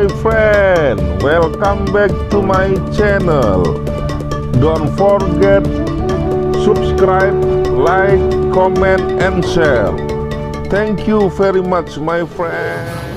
my friend, welcome back to my channel. Don't forget subscribe, like, comment, and share. Thank you very much, my friend.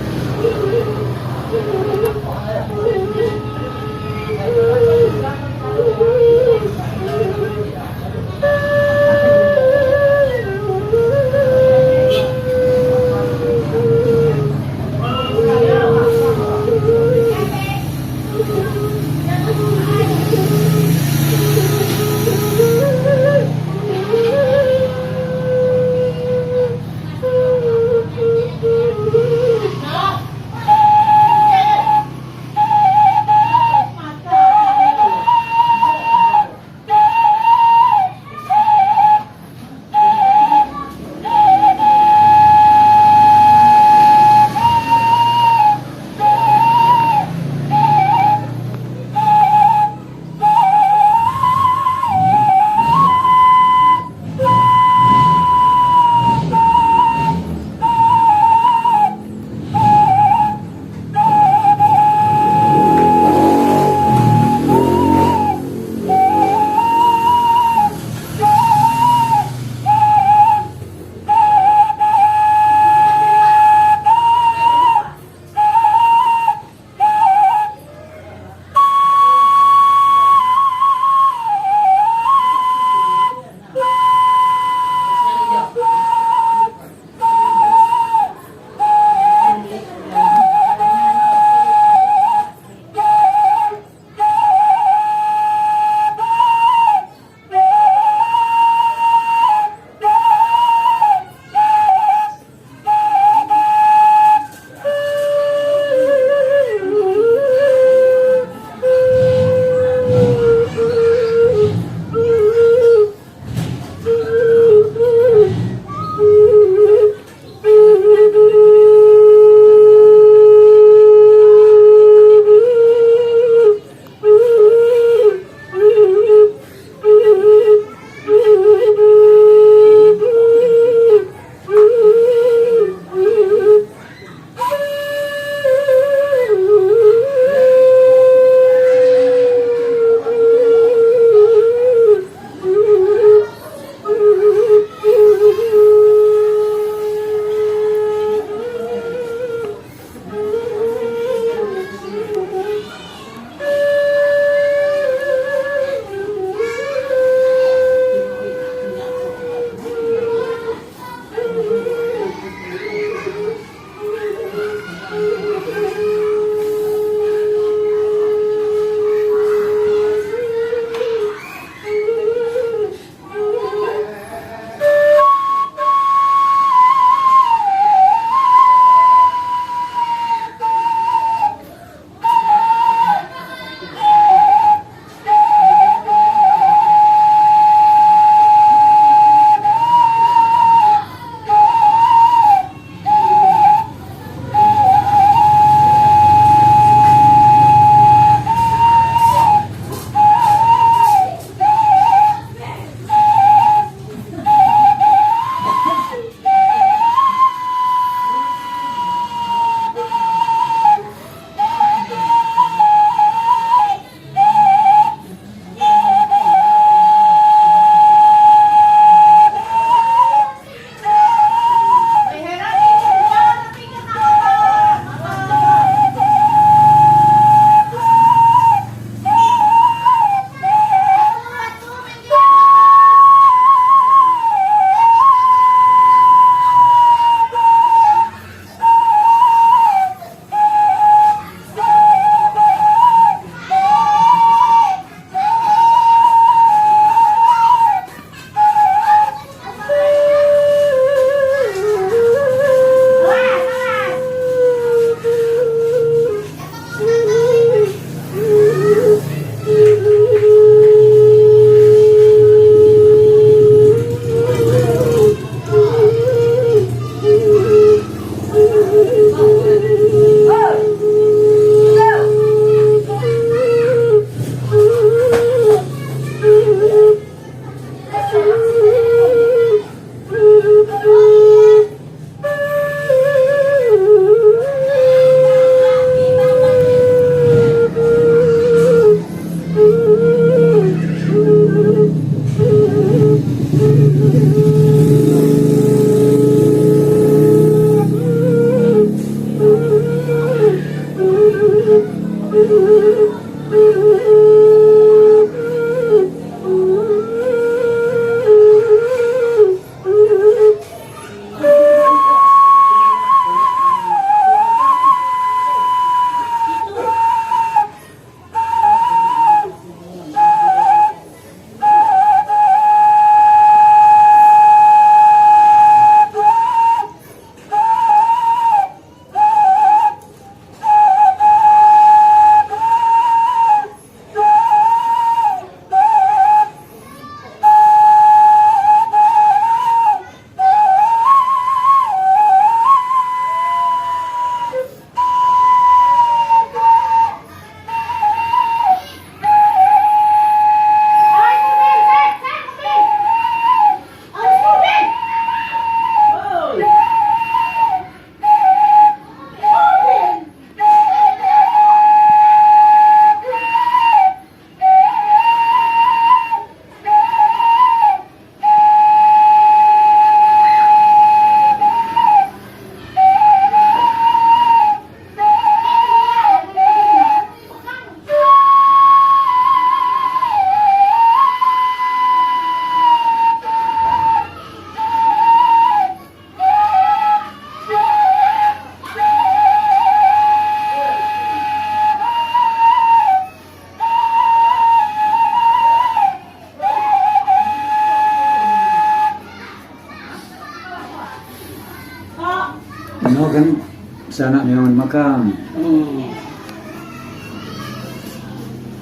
Kan sanak memang makam.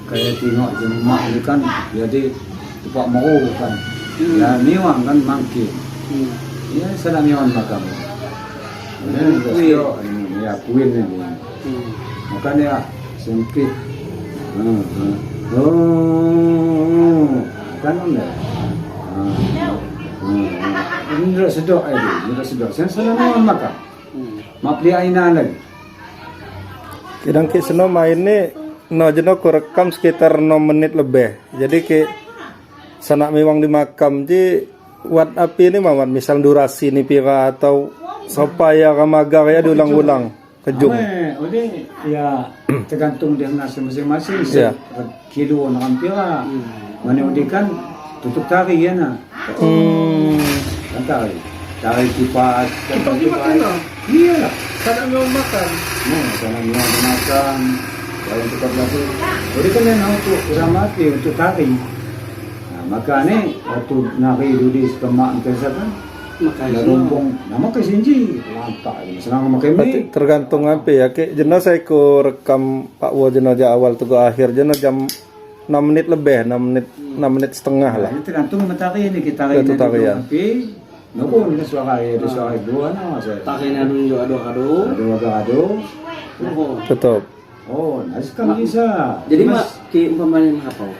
Kayak tengok jemak ni kan, jadi tempat meru kan. Ya memang kan mangkin. Ya sanak memang makam. Ya, ya kuin ni. Makanya sempit. Oh, kan enggak? Ini dah sedok ini, dah sedok. Saya salah memang makam. Mak beli aina lagi. Kadang ki seno main ni no jeno ku rekam sekitar 6 menit lebih. Jadi ki sanak miwang di makam ji wat api ni mawat misal durasi ni pira atau supaya kamagar ya diulang-ulang kejung. Ode ya tergantung dengan masing-masing. Ya. Kilo nak pira. Mana ode kan tutup tari ya na. Kan tari. Tari kipas. Kipas ni makan lah. Iya lah. Sanak memang makan. Nah, sanak memang makan. Kalau tukar lagu. Ode kan yang untuk orang mati untuk tari. Nah, maka ni waktu nari dudi sekemak ke siapa? Makan Ya rumpung, nama ke sinji, lantak. Senang makan Berarti mi. tergantung apa ya. Ki jeno saya ku rekam Pak Wo jeno ja awal tuh ke akhir jeno jam 6 menit lebih, 6 menit, 6 menit setengah lah. Ini tergantung matahari ini kita tarik Tergantung tarian. Tapi, nopo ini suara ya, ada suara dua no, saya. Taknya nunjuk adu-adu. Adu adu adu. Oh. Tutup. Oh, nah sekarang bisa. Jadi mak ki umpamanya apa?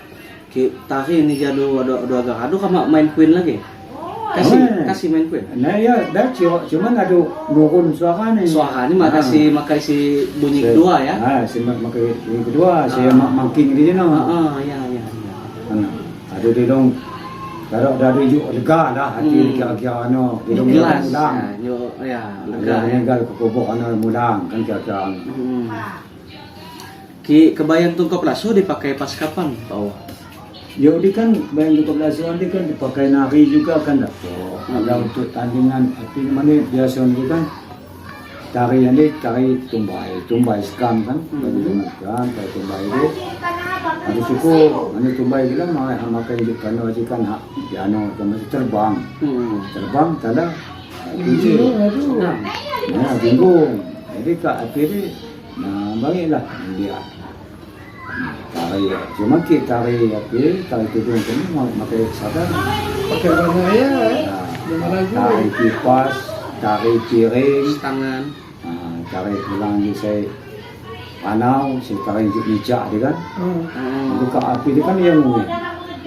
Ki tarik ini jadu adu adu agak adu kama main queen lagi. Kasih kasih main queen. Nah ya, dah cuman ada nurun suara nih. Suara ini mak kasih makasih bunyi kedua ya. Ah, si mak bunyi kedua, saya mak making dia no. Ah, ya ya ya. Ada dia dong. Kalau dah ada juk lega dah hati kira-kira no. Dia dong Ikhlas. mulang. Ya, ya, lega. Lega meninggal ke kubur ana mulang kan kira-kira. Ki kebayang tungkap lasu dipakai pas kapan, Pak Wah? Ya, dia kan bayang tungkap lasu dia kan dipakai nari juga kan dah. Ada untuk tandingan api mana biasa ni kan tari yang ni tari tumbai, tumbai sekam kan, bagi kan tari tumbai itu. Ada suku mana tumbai bilang mai makan juk kano kan hak piano masih terbang. Terbang tak ada. Kunci. Nah, bingung. Jadi kat api ni nah baiklah dia. Tari cuma kita tari api, tari tudung tu ni makai sadar. Pakai banyak ya. Tari kipas, tari piring, tangan. Tari pulang ni saya panau, saya tari juk nicak dia kan. Buka api dia kan yang ni.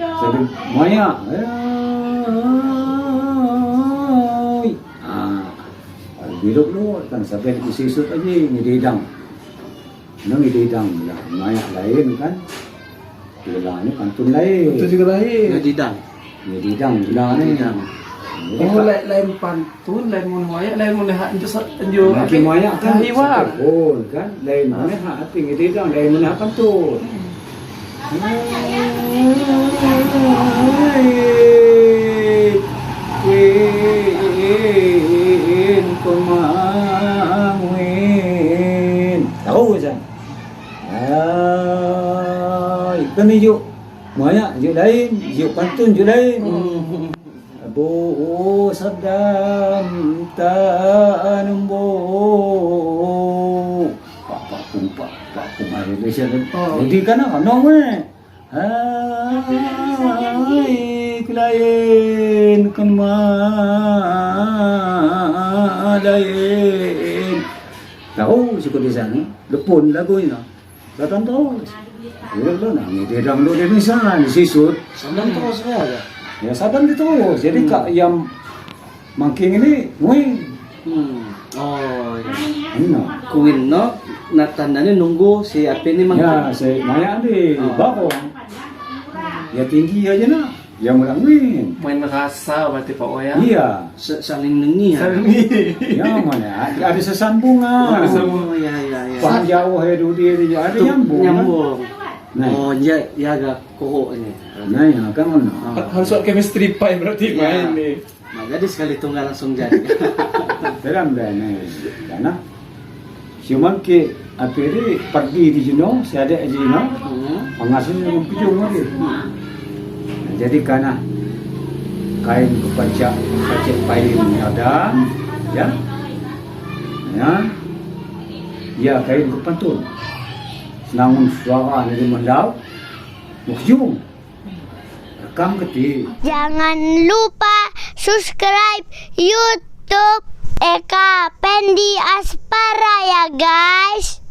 Saya maya. Biluk lu kan sampai di sisut aja ngididang. Nang ngididang lah maya lain kan. Bila ni pantun lain. Itu juga lain. Ngididang. Ngididang bila ni. Oh, lain pantun, lain mun maya, lain mun hak anjo. Lagi maya kan. Hiwar. Oh, kan lain mana hak hati ngididang, lain mana hak pantun. Win pemangwin. Tahu san. Ai, kan juk maya juk lain, juk pantun juk lain. Bu sadam tanumbu. Pak pak pung pak pak pung hari Malaysia. Jadi kan ana we. Hai kelain kan lain. Tahu suku di sana, lepun lagu ini. Datang terus. Dia lu nak ni dia dalam lu dia ni sana ni sisut. Sadam terus ya. Ya sadam dia terus. Jadi kak yang mangking ini, ngui. Oh, ya. Ano? Kuwin no, nah tandanya nunggu si api ini mangking. Ya, saya maya di bawah. Ya tinggi aja nak. Ya mulang win. Main rasa berarti Pak Oya. Iya. Saling nengi ya. Saling nengi. Ya mana? Ada sesambungan. Oh, ya ya ya. Paham jauh ya dudi dia ada nyambung. Nyambung. Nah. Oh, ya ya agak koko ini. Nah, ya kan mana? Harus soal chemistry pie berarti main nih. Nah, jadi sekali tunggal langsung jadi. Dalam dah ni. Karena cuman ke apa ini pergi di sini, saya ada di sini. Pengasuhnya yang pijung lagi. Jadi karena kain kepacak, pacak pain ada, ya. Ya. Ya kain ke pantun. Senangun suara ni mendau. Mukjung. Rekam keti. Jangan lupa subscribe YouTube Eka Pendi Aspara ya, guys.